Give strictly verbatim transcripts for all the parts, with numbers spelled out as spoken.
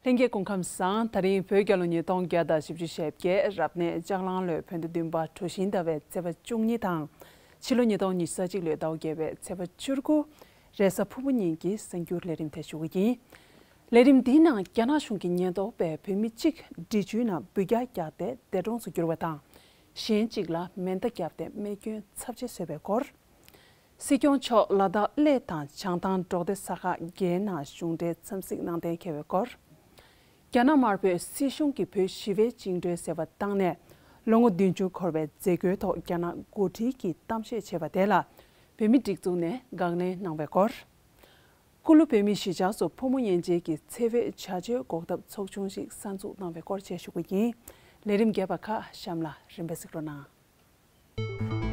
ལྷན་རྒྱས་སྐུ་ཁམས་བཟང་། ད་རིང་བོད་རྒྱལ་ལོ་ཉིས་སྟོང་བརྒྱ་དང་བཞི་བཅུ་ཞེ་བརྒྱད། རབ་གནས་ལྕགས་གླང་ལོའི་བོད་ཟླ་བདུན་པ་གྲོ་བཞིན་ཟླ་བའི་ཚེས་པ་བཅུ་གཉིས་དང་། ཕྱི་ལོ་ཉིས་སྟོང་ཉི་ཤུ་རྩ་གཅིག་ལོའི་ཟླ་བ་བརྒྱད་པའི་ཚེས་པ་བཅུ་དགུ། རེས་གཟའ་ཕུར་བུ་ཉིན་གྱི་གསར་འགྱུར་ལས་རིམ་དེ་ཞུ་གི་ཡིན། ལས་རིམ་འདིའི་ནང་རྒྱ་ནག་གཞུང་གི་ཉེན་རྟོག་པས་བོད་མི་གཅིག་འབྲི་ཆུའི་ནང་འབུད་རྒྱག་བརྒྱབ་སྟེ་འདས་གྲོངས་སུ་གྱུར་བ་དང་། གཞན་གཅིག་ལ་མེ་མདའ་བརྒྱབ་སྟེ་རྨས་སྐྱོན་ཚབས་ཆེ་བཟོས་པའི་སྐོར། སྲིད་སྐྱོང་མཆོག་ལ་དྭགས་གླེ་དང་བྱང་ཐང་འབྲོག་སྡེ་ས་ཁག་བརྒྱད་ནང་གཞུང་འབྲེལ་འཚམས་གཟིགས་གནང་གཏན་འཁེལ་བའི་སྐོར། རྒྱ་ནག་དམར་པོས་སྲིད་གཞུང་གིས་བོད་ཞི་བའི་བཅིངས་འགྲོལ་ཟེར་བ་བཏང་ནས་ལོ་ངོ་བདུན་ཅུ་འཁོར་བའི་མཛད་སྒོའི་ཐོག་རྒྱ་ནག་འགོ་ཁྲིད་ཀྱིས་གཏམ་བཤད་བྱས་པ་དེ་ལ་བོད་མིའི་སྒྲིག་འཛུགས་ནས་དགག་ལན་གནང་བའི་སྐོར། ཀུ་ལུ་བོད་མིའི་གཞིས་ཆགས་སུ་ཕོ་མོ་གཉེན་སྦྱོར་གྱི་འཚེ་བའི་བྱ་སྤྱོད་འགོག་ཐབས་ཚོགས་ཆུང་ཞིག་གསར་འཛུགས་གནང་བའི་སྐོར་བཅས་ཞུ་གི་ཡིན། ལས་རིམ་རྒྱས་པ་ཁག་གཤམ་ལ་རིམ་པས་གཟིགས་རོགས་གནང་།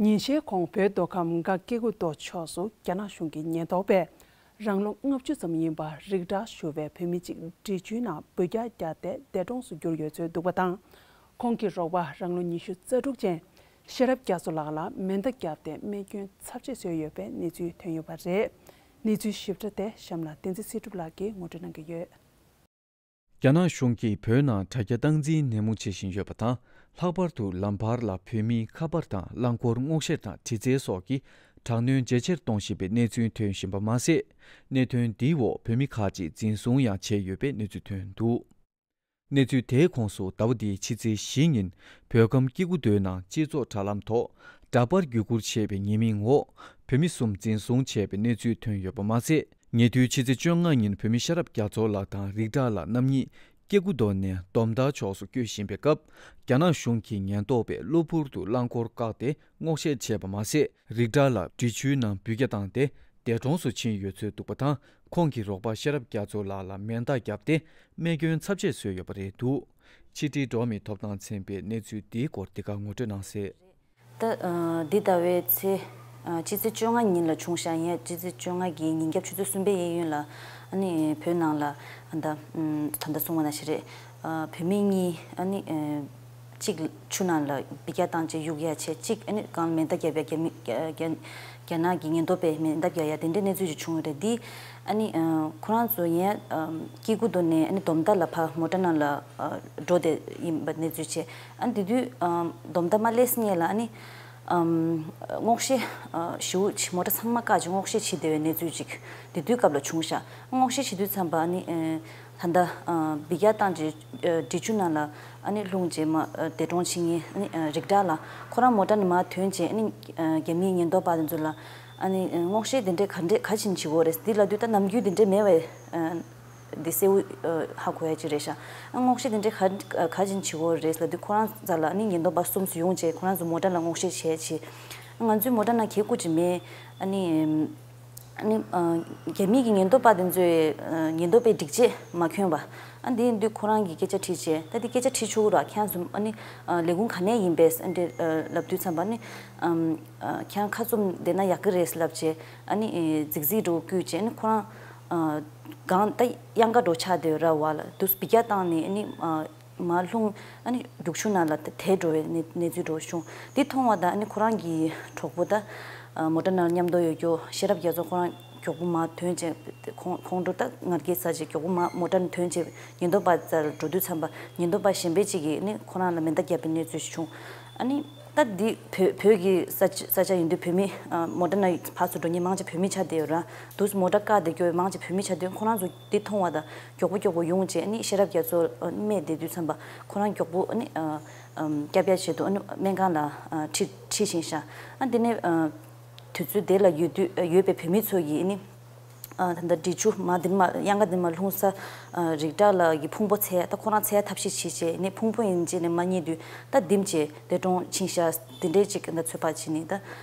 ཉིན་ཤས་གོང་བོད་མདོ་ཁམས་སྒང་སྐྱེ་རྒུ་མདོ་ཕྱོགས་སུ་རྒྱ་ནག་གཞུང་གི་ཉེན་རྟོག་པས་རང་ལོ་ལྔ་བཅུ་ཙམ་ཡིན་པ་རིགས་གྲགས་ཞུ་བའི་བོད་མི་གཅིག་འབྲི་ཆུའི་ནང་འབུད་རྒྱག་བརྒྱབ་སྟེ་འདས་གྲོངས་སུ་གྱུར་ཡོད་ཚུལ་འདུག་པ་དང་། ཁོང་གི་རོགས་པ་རང་ལོ་ཉི་ཤུ་རྩ་དྲུག་ཅན་ཤེས་རབ་རྒྱ་མཚོ་ལགས་ལ་མེ་མདའ་བརྒྱབ་སྟེ་རྨས་སྐྱོན་ཚབས་ཆེ་བཟོས་ཡོད་པའི་གནས་ཚུལ་ཐོན་ཡོད་པ་རེད། གནས་ཚུལ་ཞིབ་ཕྲ་དེ་གཤམ་ལ་བསྟན་འཛིན་ཚེ་སྒྲུབ་ལགས་ཀྱིས་ངོ་སྤྲོད་གནང་གི་ཡོད། རྒྱ་ནག་གཞུང་གིས་བོད་ནང་དྲ་རྒྱ་སྟངས་འཛིན་ནན་མོ་བྱེད་བཞིན་ཡོད་པ་དང་། ལྷག་པར་དུ་ལམ་བར་ལ་བོད་མིའི་ཁ་པར་དང་རླངས་འཁོར་སྔོག་བཤེར་དང་དྲི་རྩད་སོགས་ཀྱི་དྲག་གནོན་ཇེ་ཆེར་གཏོང་བཞིན་པའི་གནས་ཚུལ་ཐོན་བཞིན་པ་མ་ཟད། གནད་དོན་འདིའི་འོག་བོད་མི་ཁག་ཅིག་འཛིན་བཟུང་ཡང་བྱས་ཡོད་པའི་གནས་ཚུལ་ཐོན་འདུག། གནས་ཚུལ་དེའི་ཁོངས་སུ་ཟླ་བ་འདིའི་ཕྱི་ཚེས་བཞི་ཉིན་བོད་ཁམས་སྐྱེ་རྒུ་མདོའི་ནང་སྤྱི་ཚོགས་དྲ་ལམ་ཐོག་འདྲ་པར་བརྒྱུད་བསྐུར་བྱས་པའི་ཉེས་མིང་འོག་བོད་མི་གསུམ་འཛིན་བཟུང་བྱས་པའི་གནས་ཚུལ་ཐོན་ཡོད་པ་མ་ཟད། ཉེ་དུས་ཕྱི་ཚེས་བཅོ་ལྔ་ཉིན་བོད་མི་ཤེས་རབ་རྒྱ་མཚོ་ལགས་དང་རིགས་གྲགས་ལགས་རྣམ་གཉིས་སྐྱེ་རྒུ་མདོ་ནས་སྡོམ་མདའ་ཕྱོགས་སུ་སྐྱོད་བཞིན་པའི་སྐབས། རྒྱ་ནག་གཞུང་གི་ཉེན་རྟོག་པས་གློ་བུར་དུ་རླངས་འཁོར་བཀག་སྟེ་སྔོག་བཤེར་བྱས་པ་མ་ཟད། རིགས་གྲགས་ལགས་འབྲི་ཆུའི་ནང་འབུད་རྒྱག་བཏང་སྟེ་འདས་གྲོངས་སུ་ཕྱིན་ཡོད་ཚུལ་འདུག་པ་དང་། ཁོང་གི་རོགས་པ་ཤེས་རབ་རྒྱ་མཚོ་ལགས་ལ་མེ་མདའ་བརྒྱབ་སྟེ་རྨས་སྐྱོན་ཚབས་ཆེ་བཟོས་ཡོད་པ་རེད་འདུག། ཕྱི་དྲིལ་འགྲོ་བ་མིའི་ཐོབ་ཐང་ཚན་པས་གནས་ཚུལ་འདིའི་སྐོར་འདི་ག་ངོ་སྤྲོད་གནང་གསལ། ད་ཨ་འདི་ཟླ་བའི་ཚེས་ཨ་ཕྱི་ཚེས་བཅོ་ལྔ་ཉིན་ལ་བྱུང་ཤག། ཡིན་ཡང་ཕྱི་ཚེས་བཅོ་ལྔ་གི་ཉིན་རྒྱབ་ཆུ་ཚོད་གསུམ་པའི་གཡས་གཡོན་ལ་ཨ་ནི་བོད་ནང་ལ་ཨ་ད་ཨམ་ད་ལྟ་གསུངས་པ་ནང་བཞིན་རེད། ཨ་བོད་མི་གཉིས་ཨ་ནི་ཨ་གཅིག་ཆུ་ནང་ལ་འབུད་རྒྱག་བཏང་བྱས་གཡུག་ཡ་བྱས། གཅིག་ཨ་ནི་གང་མེ་མདའ་བརྒྱབ་ཡ། རྒྱ་མི་རྒྱ་རྒྱ་རྒྱ་ནག་གི་ཉེན་རྟོག་པས་མེ་མདའ་བརྒྱབ་ཡ་དེ་འདྲའི་གནས་ཚུལ་ཞིག་བྱུང་ཡོད་རེད། འདི་ཨ་ནི་ཨ་ཁོ་རང་ཚོ་ཡིན་ཡང་ཨ་སྐྱེ་རྒུ་མདོ་ནས་ཨ་ནི་སྡོམ་མདའ་ལ་ཕར་མོ་ཊ་ནང་ལ་ཨ་འགྲོ་བསྡད་ཡིན་པ་གནས་ཚུལ་བྱས། ཨ་ནི་དེ་དུས་ཨ་སྡོམ་མདའ་མ་སླེབས་སྔོན་ལ་ཨ་ནི་ཨམ་སྔོག་བཤེར་ཨ་ཞེ་པོ་ཅིག་མོ་ཊ་ཚང་མ་བཀག་ཅིག་སྔོག་བཤེར་བྱེད་བསྡད་པའི་གནས་ཚུལ་ཅིག་དེ་དུས་སྐབས་ལ་བྱུང་ཤག། སྔོག་བཤེར་བྱེད་དུས་ཙམ་པ་ཨ་ནི་ཨ་ད་ལྟ་ཨ་འབུད་རྒྱག་བཏང་ཅིག་ཨ་འབྲི་ཆུ་ནང་ལ་ཨ་ནི་ལྷུང་རྗེས་མ་ཨ་འདས་གྲོངས་ཕྱིན་མཁན་ཨ་ནི་ཨ་རིགས་གྲགས་ལགས་ཁོ་རང་མོ་ཊ་ནས་མར་ཐོན་རྗེས་ཨ་ནི་ཨ་རྒྱ་མིའི་ཉེན་རྟོག་པ་དེ་ཚོ་ལ་ཨ་ནི་ཨ་སྔོག་བཤེར་དེ་འདྲས་ག་འདྲས་ག་བྱས་ནས་བྱེད་དགོས་རེད་འདི་ལབ་དུས། ད་ནམ་རྒྱུན་དེ་འདྲས་མེད་པས་ཨ། འདི་གསལ་པོ་ཨ་ཧ་གོ་ཡ་ཅིག་རེད་ཤག། ཨ་སྔོག་བཤེར་དེ་འདྲས་ག་ག་བྱས་ནས་བྱེད་དགོས་རེད་ལབ་དུས། ཁོ་རང་རྩ་ལ་ཨ་ནི་ཉེན་རྟོག་པ་གསུམ་ཙམ་ཡོང་རྗེས་ཁོ་རང་ཚོ་མོ་ཊ་ལ་སྔོག་བཤེར་བྱས་བྱས། ང་ཚོའི་མོ་ཊ་ནང་གད་སྐུད་ཅིག་མེད། ཨ་ནི་ཨ་ནི་ཨ་རྒྱ་མི་གི་ཉེན་རྟོག་པ་དེ་ཚོས་ཨ་ཉེན་རྟོག་པའི་སྒྲིག་ཆས་མ་གྱོན་པ། ཨ་འདི་ཡིན་དུས་ཁོ་རང་གིས་སྐད་ཆ་དྲིས་བྱས། ད་འདི་སྐད་ཆ་དྲིས་ཆོག་གི་རེད། ཁྱེད་རང་ཚོ་ཨ་ནི་ཨ་ལས་ཁུངས་ག་ནས་ཡིན་པས་ཨ་འདྲས་ཨ་ལབ་དུས་ཙམ་པ་ཨ་ནི་ཨམ་ཨ་ཁྱེད་རང་ཁ་བཙུམ་བསྡད་ན་ཡག་གི་རེད་ལབ་བྱས། ཨ་ནི་ཨེ་རྫིག་རྫིག་འདྲ་བོ་བསྐུལ་བྱས། ཨ་ནི་ཁོ་རང་ཨ་སྒང་ད་གཡང་ཁ་འདྲ་བོ་ཆགས་བསྡད་ཡོད་ར། བ་ལ་དུས་འབུད་རྒྱག་བཏང་ནས་ཨ་ནི་ཨ་མར་ལྷུང་། ཨ་ནི་རྒྱུག་ཆུ་ནང་ལ་དེད་འགྲོ་བའི་གནས་གནས་ཚུལ་འདྲ་བོ་བྱུང་། འདི་མཐོང་བ་དང་ཨ་ནི་ཁོ་རང་གི་གྲོགས་པོ་ད་ཨ་མོ་ཊ་ནང་མཉམ་དུ་ཡོད་རྒྱུ་ཤེས་རབ་རྒྱ་མཚོ་ཁོ་རང་མགྱོགས་པོ་མར་ཐོན་བྱས། ཁོང་ཁོང་ཁྲོ་ད་ངར་སྐད་ཟ་བྱས་མགྱོགས་པོ་མར་མོ་ཊ་ནས་ཐོན་བྱས་ཉེན་རྟོག་པ་རྩ་ལ་འགྲོ་དུས་ཙམ་པ་ཉེན་རྟོག་པ་གཞན་པ་ཅིག་གིས་ཨ་ནི་ཁོ་རང་ལ་མེ་མདའ་བརྒྱབ་པའི་གནས་ཚུལ་ཞིག་བྱུང་། ཨ་ནི། ད་འདི་བོད་བོད་ཀྱི་ས་ཆ་ས་ཆ་ཡིན་དུས་བོད་མི་ཨ་མོ་ཊ་ནང་ཕར་ཚུར་འགྲོ་མཁན་མང་ཆེ་བོད་མི་ཆགས་བསྡད་ཡོད་ར། དུས་མོ་ཊ་བཀག་བསྡད་རྒྱུ་མང་ཆེ་བོད་མི་ཆགས་དུས་ཁོ་རང་ཚོ་འདི་མཐོང་བ་དང་མགྱོགས་པོ་མགྱོགས་པོ་ཡོང་བྱས་ཨ་ནི་ཤེས་རབ་རྒྱ་མཚོ་ཨ་རྨས་བསྡད་དུས་ཙམ་པ་ཁོ་རང་མགྱོགས་པོ་ཨ་ནི་ཨ་ཨམ་སྐྱོབ་ཡ་ཆེད་དུ་ཨ་ནི་སྨན་ཁང་ལ་ཨ་ཁྲིད་ཁྲིད་ཕྱིན་ཤག། ཨ་འདི་ནས་ཨ་དུས་ཚོད་དེ་ལ་ཡོད་དུས་ཡོད་པའི་བོད་མི་ཚོ་ཡིས་ཨ་ནི། ཨ་ད་ལྟ་འབྲི་ཆུ་མར་འདི་ནས་མར་གཡང་ཁ་འདི་ནས་མར་ལྷུང་ས། ཨ་རིགས་གྲགས་ལགས་ཀྱི་ཕུང་པོ་འཚོལ། ད་ཁོ་རང་འཚོལ་ཐབས་ཤེས་བྱེད་བྱས་ནས་ཕུང་པོ་ཡིན་བྱས་ནས་མ་རྙེད་དུས་ད་འདི་མ་བྱས་འདས་གྲོངས་ཕྱིན་ཤག། འདི་འདྲས་ཅིག་ད་ཚོད་དཔག་བྱས་ནས་ད་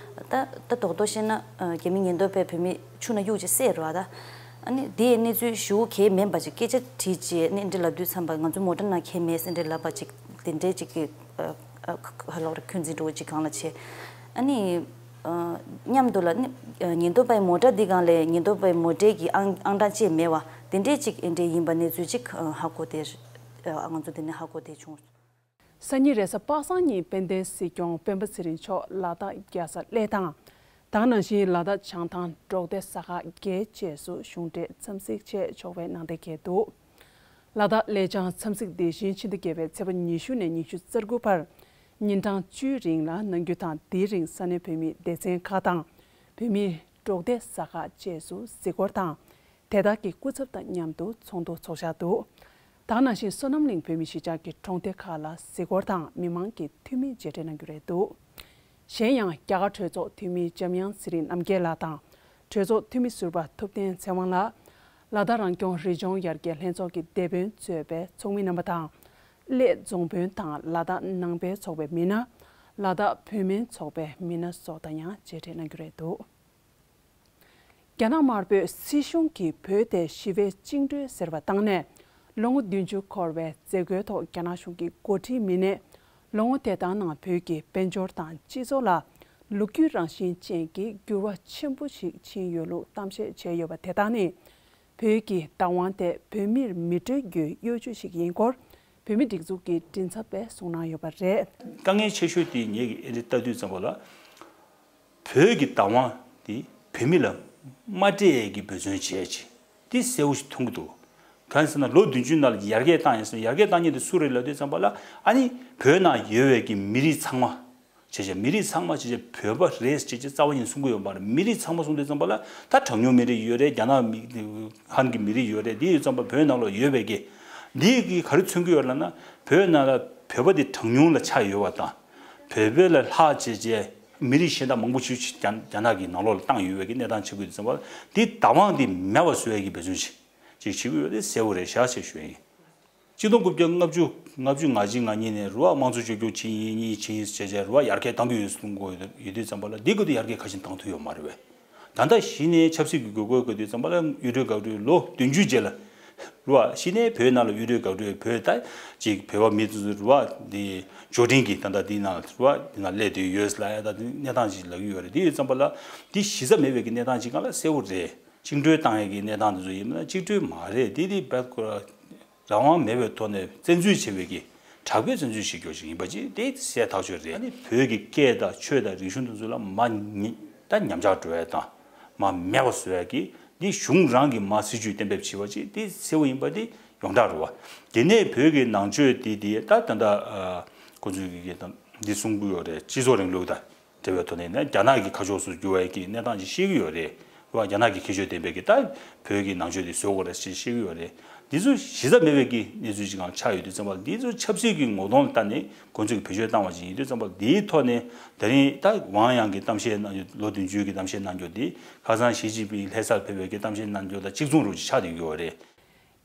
ད་ད་རྡོག་རྡོག་བཤད་ན་ཨ་རྒྱ་མི་ཉེན་རྟོག་པས་བོད་མི་ཆུ་ནང་གཡུགས་བྱས་བསད་རོ། ད་ཨ་ནི་དེའི་གནས་ཚུལ་ཞེ་པོ་གལ་མིན་པ་ཅིག་སྐད་ཆ་དྲིས་བྱས་ནས་འདི་ལབ་དུས་ཙམ་པ་ང་ཚོ་མོ་ཊ་ནང་གད་མེད་ཟེར་འདྲས་ལབ་པ་ཅིག་དེ་འདྲས་ཅིག་གི་ཨ་ཨ་ཧ་ལོག་རེ་འཁོན་འཛིན་འདྲ་བོ་ཅིག་སྒང་ལ་བྱས། ཨ་ནི། མཉམ་དུ་ལ་ནི་ཉེན་རྟོག་པའི་མོ་ཊ་འདི་སྒང་ལས་ཉེན་རྟོག་པའི་མོ་ཊའི་གི་ཨང་ཨང་གྲངས་བཅས་མེད་པ་དེ་འདྲས་ཅིག་ཨེ་འདྲས་ཡིན་པ་གནས་ཚུལ་ཅིག་ཧ་གོ་དེ། ང་ཚོ་དེ་ནས་ཧ་གོ་དེ་བྱུང་། སང་ཉིན་རེས་གཟའ་པ་སངས་ཉིན་དཔལ་ལྡན་སྲིད་སྐྱོང་སྤེན་པ་ཚེ་རིང་མཆོག་ལ་དྭགས་རྒྱལ་ས་གླེ་དང་། དེ་ནང་བཞིན་ལ་དྭགས་བྱང་ཐང་འབྲོག་སྡེ་ས་ཁག་བརྒྱད་བཅས་སུ་གཞུང་འབྲེལ་འཚམས་གཟིགས་ཆེད་ཕྱོགས་པའི་ནང་དེ་འཁེལ་འདུག་ལ་དྭགས་གླེ་བྱང་འཚམས་གཟིགས་དེ་བཞིན་ཕྱི་ཟླ་བརྒྱད་པའི་ཚེས་པ་ཉི་ཤུ་ནས་ཉི་ཤུ་རྩ་དགུ་བར་ཉིན་གྲངས་བཅུའི་རིང་ལ་གནང་རྒྱུ་དང་། དེའི་རིང་ས་གནས་བོད་མིའི་སྡེ་ཚན་ཁག་དང་། བོད་མིའི་འབྲོག་སྡེ་ས་ཁག་བཅས་སུ་གཟིགས་སྐོར་དང་། དེ་དག་གི་སྐུ་ཚབ་དང་མཉམ་དུ་ཚོགས་འདུ་འཚོགས་བཞག་འདུག་དེ་ནང་བཞིན་སོ་ནམ་གླིང་བོད་མིའི་གཞིས་ཆགས་ཀྱི་གྲོང་སྡེ་ཁག་ལ་གཟིགས་སྐོར་དང་མི་མང་གི་འཐུས་མི་མཇལ་འཕྲད་གནང་རྒྱུ་རེད་འདུག་གཞན་ཡང་རྒྱ་གར་གྲོས་ཚོགས་འཐུས་མི་འཇམ་དབྱངས་ཚེ་རིང་རྣམ་རྒྱལ་ལགས་དང་། གྲོས་ཚོགས་འཐུས་མི་ཟུར་པ་ཐུབ་བསྟན་ཚེ་དབང་ལགས། ལ་དྭགས་རང་སྐྱོང་རི་ལྗོངས་ཡར་རྒྱས་ལྷན་ཚོགས་ཀྱི་སྡེ་དཔོན་གཙོས་པའི་ཚོགས་མི་རྣམ་པ་དང་། གླེ་རྫོང་དཔོན་དང་ལ་དྭགས་ནང་པའི་ཚོགས་པའི་མི་སྣ། ལ་དྭགས་བོད་སྨན་ཚོགས་པའི་མི་སྣ་སོགས་དང་ཡང་མཇལ་འཕྲད་གནང་རྒྱུ་རེད་འདུག་རྒྱ་ནག་དམར་པོས་སྲིད་གཞུང་གིས་བོད་དེ་ཞི་བའི་བཅིངས་འགྲོལ་ཟེར་བ་བཏང་ནས། ལོ་ངོ་བདུན་ཅུ་འཁོར་བའི་མཛད་སྒོའི་ཐོག་རྒྱ་ནག་གཞུང་གི་འགོ་ཁྲིད་མི་སྣས། ལོ་ངོ་དེ་དག་ནང་བོད་ཀྱི་དཔལ་འབྱོར་དང་སྤྱི་ཚོགས་ལ་ལོ་རྒྱུས་རང་བཞིན་ཅན་གྱི་འགྱུར་བ་ཆེན་པོ་ཞིག་ཕྱིན་ཡོད་ལུགས་གཏམ་བཤད་བྱས་ཡོད་པ་དེ་དག་ནི། བོད་ཀྱི་བདག་དབང་དེ་བོད་མིར་མི་སྤྲོད་རྒྱུའི་གཡོ་ཇུས་ཤིག་ཡིན་སྐོར། བོད་མིའི་སྒྲིག་འཛུགས་ཀྱི་མགྲིན་ཚབ་པས་གསུངས་གནང་ཡོད་པ་རེད། དཀའ་ངལ་ཆེ་ཤོས་དེ་ངེད་ཀྱིས་ཨེ་འདྲ་ལྟ་དུས་ཙམ་པ་ལ། བོད་ཀྱི་བདག་དབང་དེ་བོད་མི་ལ་མ་སྤྲད་ཡས་ཀྱི་འབད་བརྩོན་བྱས་ཅིག་དེ་གསལ་བོ་ཞིག་མཐོང་གི་འདུག་གང་ཡིན་ཟེར་ན་ལོ་བདུན་ཅུའི་ནང་ལ་ཡར་རྒྱས་བཏང་ཡིན་ཟེར་ན་ཡར་རྒྱས་བཏང་མཁན་དེ་སུ་རེད་ལབ་དུས་ཙམ་པ་ལ་ཨ་ནི་བོད་ནང་ཡོད་པའི་གི་མི་རིགས་ཚང་མ་བྱས་བྱས་མི་རིགས་ཚང་མ་བྱས་བྱས་བོད་པ་རེད་ཅེས་བྱས་རྩ་བ་ཉིད་གསུང་གི་ཡོད་མ་རེད། མི་རིགས་ཚང་མ་གསུང་དུས་ཙམ་པ་ལ་ད་གྲངས་ཉུང་མི་རིགས་ཡོད་རེད། རྒྱ་ནག་མི་ཧན་གྱི་མི་རིགས་ཡོད་རེད། དེ་ཡོད་ཙམ་པ་བོད་ནང་ལ་ཡོད་པའི་གི་འདི་གི་ག་རེ་མཚོན་གི་ཡོད་ལབ་ན་བོད་ནང་ལ་བོད་པ་དེ་གྲངས་ཉུང་ལ་ཆགས་ཡོད་པ་དང་། བོད་པའི་ལ་ལྷག་བྱས་བྱས་མི་རིགས་གཞན་དག་མང་པོ་ཞིག་རྒྱ་རྒྱ་ནག་གི་ནང་ལོགས་ལ་བཏང་ཡོད་པའི་གི་གནས་སྟངས་ཆགས་ཀྱི་ཡོད་དུས་ཙམ་པ་ལ་འདི་བདག་དབང་འདི་མེད་པ་བཟོ་ཡས་ཀྱི་འབད་བརྩོན་ཞིག་ཅིག་བྱེད་ཀྱི་ཡོད་དེ་གསལ་པོ་རེད་ཤག་ཅེས་ཞུ་ཡིན། གཅིག་སྟོང་དགུ་བརྒྱ་ལྔ་བཅུ་ལྔ་བཅུ་ང་གཅིག་ང་གཉིས་ནས་རུ་བ་དམངས་གཙོ་བཅོས་བསྒྱུར་བྱེད་ཡིན་གཉིས་བྱེད་ཡིན་ཟེར་བྱས་རུ་བ་ཡར་རྒྱས་གཏང་གི་ཡོད་གསུང་གི་ཡོད་དུས་ཙམ་པ་ལ་འདི་གི་དུས་ཡར་རྒྱས་ག་ཞིག་གཏང་ཐུབ་ཡོད་མ་རེད་པས། ད་ལྟ་གཞི་ནས་ཆབ་སྲིད་ཀྱི་དགོས་མཁོ་དགོས་དུས་ཙམ་པ་ལ་གཡུ་སྒྲོན་དགག་སྒྲོལ་ལོ་བདུན་ཅུ་རྗེས་ལ་རུ་བ་གཞི་ནས་བོད་ནང་ལ་གཡུ་སྒྲོན་དགག་སྒྲོལ་བོད་ད་ཅིག་བོད་པ་མི་ཚོ་རུ་བ་འདི་འབྱོར་འབྲིང་གི་ད་ལྟ་འདི་ནང་རུ་བ་འདི་ནང་སླེབས་བསྡད་ཡོད་ལ་ཡ་ད་འདི་གནས་སྟངས་ཅིག་ལབ་ཀྱི་ཡོད་རེད། དེ་ཡོད་ཙམ་པ་ལ་འདི་གཞི་རྩ་མེད་པའི་གི་གནས་སྟངས་ཅིག་སྒང་ལ་གསལ་བོ་རེད། བཅིངས་འགྲོལ་བཏང་ཡས་ཀྱི་གནས་སྟངས་འདི་ཚོ་ཡིན་ན་བཅིངས་འགྲོལ་མ་རེད། འདི་འདི་བེད་ཁོ་རང་རང་དབང་མེད་པའི་ཐོག་ནས་བཙན་འཛུལ་བྱས་པའི་གི་དྲག་པོའི་བཙན་འཛུལ་བྱེད་རྒྱུ་ཞིག་ཡིན་པ་ཅིག་དེ་གསལ་ཐག་ཆོད་རེད། ཨ་ནི་བོད་ཀྱི་སྐད་དང་ཆོས་དང་རིག་གཞུང་དེ་ཚོ་ལ་མ་ཉེ་ད་ཉམས་ཆག་འགྲོ་ཡ་དང་མ་མེད་པ་བཟོ་ཡ་གི་འདི་གཞུང་རང་གི་མ་སྲིད་ཇུས་གཏན་འབེབས་བྱས་པ་ཅིག་དེ་གསལ་བོ་ཡིན་པ་དེ་ཡོངས་གྲགས་རེད་བ། དེ་ནས་བོད་ཀྱི་ནང་ཆོས་དེ་དེ་ད་ད་ད་ཁོ་ཚོས་གི་འདི་གསུང་གི་ཡོད་རེད། སྤྱི་ཚོགས་རིང་ལུགས་དང་། འབྲེལ་བའི་ཐོག་ནས་ནས་རྒྱ་ནག་གི་ཁ་ཕྱོགས་སུ་འགྱུར་བའི་གི་གནས་སྟངས་ཅིག་ཤེས་ཀྱི་ཡོད་རེད་བ། རྒྱ་ནག་གི་ཁྱད་ཆོས་ལྡན་པའི་གི་ད་བོད་ཀྱི་ནང་ཆོས་དེ་བཟོ་དགོས་རེད་ཅེས་ཤེས་ཀྱི་ཡོད་རེད། འདི་ཚོ་གཞི་རྩ་མེད་པའི་གི་གནས་ཚུལ་ཅིག་ཀྱང་ཆགས་ཡོད་དུས་ཙམ་པ་འདི་ཚོ་ཆབ་སྲིད་ཀྱི་ངོ་གདོང་ལ་ལྟ་ནས་ཁོང་ཚོས་གི་བེད་སྤྱོད་བཏང་བ་ཅིག་ཡིན་དུས་ཙམ་པ་འདིའི་ཐོག་ནས་ད་རིང་ད་ཝང་ཡང་གི་གཏམ་བཤད་གནང་རྒྱུ་ལོ་བདུན་ཅུའི་གི་གཏམ་བཤད་གནང་རྒྱུ་འདི་ཁ་སང་ཞི་ཅིན་ཕིང་ལྷ་སར་ཕེབས་པའི་གི་གཏམ་བཤད་གནང་རྒྱུ་དང་གཅིག་མཚུངས་རུ་ཆགས་བསྡད་ཡོད་རེད།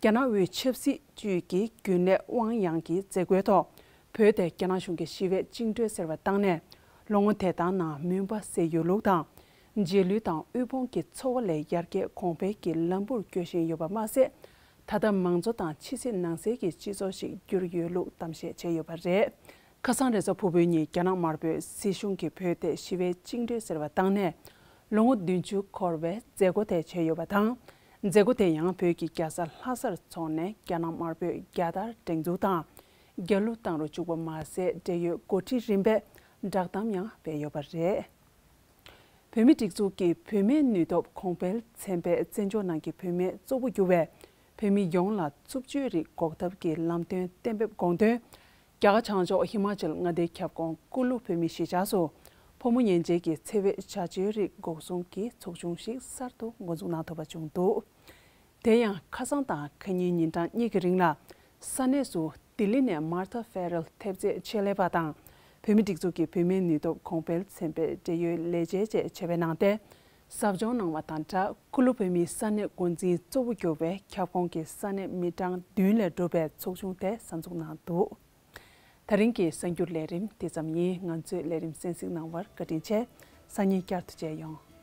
རྒྱ་ནག་དབུས་ཆབ་སྲིད་ཅུས་ཀྱི་རྒྱུན་ལས་ཝང་ཡང་གིས་མཛད་སྒོའི་ཐོག་བོད་དེ་རྒྱ་ནག་གཞུང་གིས་ཞི་བའི་བཅིངས་འགྲོལ་ཟེར་བ་བཏང་ནས་ལོ་ངོ་དེ་དག་ནང་མུན་པ་སེལ་ཡོད་ལུགས་དང་། རྗེས་ལུས་དང་དབུལ་ཕོངས་ཀྱི་འཚོ་བ་ལས་ཡར་རྒྱས་གོང་འཕེལ་གྱི་ལམ་བུར་བསྐྱོད་བཞིན་ཡོད་པ་མ་ཟད། ད་ལྟ་མང་གཙོ་དང་ཕྱི་སྲིད་ནང་སྲིད་ཀྱི་སྤྱི་ཚོགས་ཤིག་བསྒྱུར་ཡོད་ལུགས་གཏམ་བཤད་བྱས་ཡོད་པ་རེད། ཁ་སང་རེས་གཟའ་ཕུར་བུའི་ཉིན་རྒྱ་ནག་དམར་པོས་སྲིད་གཞུང་གིས་བོད་དེ་ཞི་བའི་བཅིངས་འགྲོལ་ཟེར་བ་བཏང་ནས་ལོ་ངོ་བདུན་ཅུ་འཁོར་བའི་མཛད་སྒོ་དེ་བྱས་ཡོད་པ་དང་། མཛད་སྒོ་དེ་ཡང་བོད་ཀྱི་རྒྱལ་ས་ལྷ་སར་འཚོགས་ནས་རྒྱ་ནག་དམར་པོས་རྒྱལ་དར་སྒྲེང་འཛུགས་དང་རྒྱལ་གླུ་བཏང་རུ་བཅུག་པ་མ་ཟད་འབྲེལ་ཡོད་འགོ་ཁྲིད་རིམ་པས་བསྒྲགས་གཏམ་ཡང་སྤེལ་ཡོད་པ་རེད། བོད་མིའི་སྒྲིག་འཛུགས་ཀྱི་བུད་མེད་ནུས་སྟོབས་གོང་འཕེལ་ཚན་པས་བཙན་བྱོལ་ནང་གི་བུད་མེད་གཙོ་བོ་གྱུར་བའི་བོད་མི་ཡོངས་ལ་འཚུབ་ཆུའི་རིགས་འགོག་ཐབས་ཀྱི་ལམ་སྟོན་གཏན་འབེབས་དགོངས་དོན། རྒྱ་གར་བྱང་ཕྱོགས་ཧི་མ་ཅལ་མངའ་སྡེའི་ཁྱབ་ཁོངས་ཀུ་ལུ་བོད་མིའི་གཞིས་ཆགས་སུ་ཕོ་མོ་ཉེར་གཅིག་གི་འཚེ་བའི་བྱ་སྤྱོད་རིགས་འགོག་སྲུང་གི་ཚོགས་ཆུང་ཞིག་གསར་དུ་འགོ་འཛུགས་གནང་ཐུབ་པ་བྱུང་འདུག་དེ་ཡང་ཁ་སང་དང་ཁ་ཉིན་ཉིན་གྲངས་གཉིས་ཀྱི་རིང་ལ་ས་གནས་སུ་ལྡི་ལི་ནས་མར་ཐ་ཧྥེ་རལ་ཐེབས་རྩའི་ཆེད་ལས་པ་དང་བོད་མིའི་སྒྲིག་འཛུགས་ཀྱི་བུད་མེད་ནུས་སྟོབས་གོང་འཕེལ་ཚན་པའི་འབྲེལ་ཡོད་ལས་བྱེད་བཅས་བྱས་པའི་ནང་དེ་ཟབ་སྦྱོང་གནང་བ་དང་སྦྲགས་ཀུ་ལུ་བོད་མིའི་ས་གནས་འགོ་འཛིན་གཙོ་བོ་གྱུར་བའི་ཁྱབ་ཁོངས་ཀྱི་ས་གནས་མི་གྲངས་བདུན་ལས་གྲུབ་པའི་ཚོགས་ཆུང་དེ་གསར་འཛུགས་གནང་འདུག་དེ་རིང་གི་གསར་འགྱུར་ལས་རིམ་དེ་ཙམ་ཡིན། ང་ཚོའི་ལས་རིམ་གསན་གཟིགས་གནང་བར་བཀའ་དྲིན་ཆེ། སང་ཉིན་བསྐྱར་དུ་མཇལ་ཡོང་།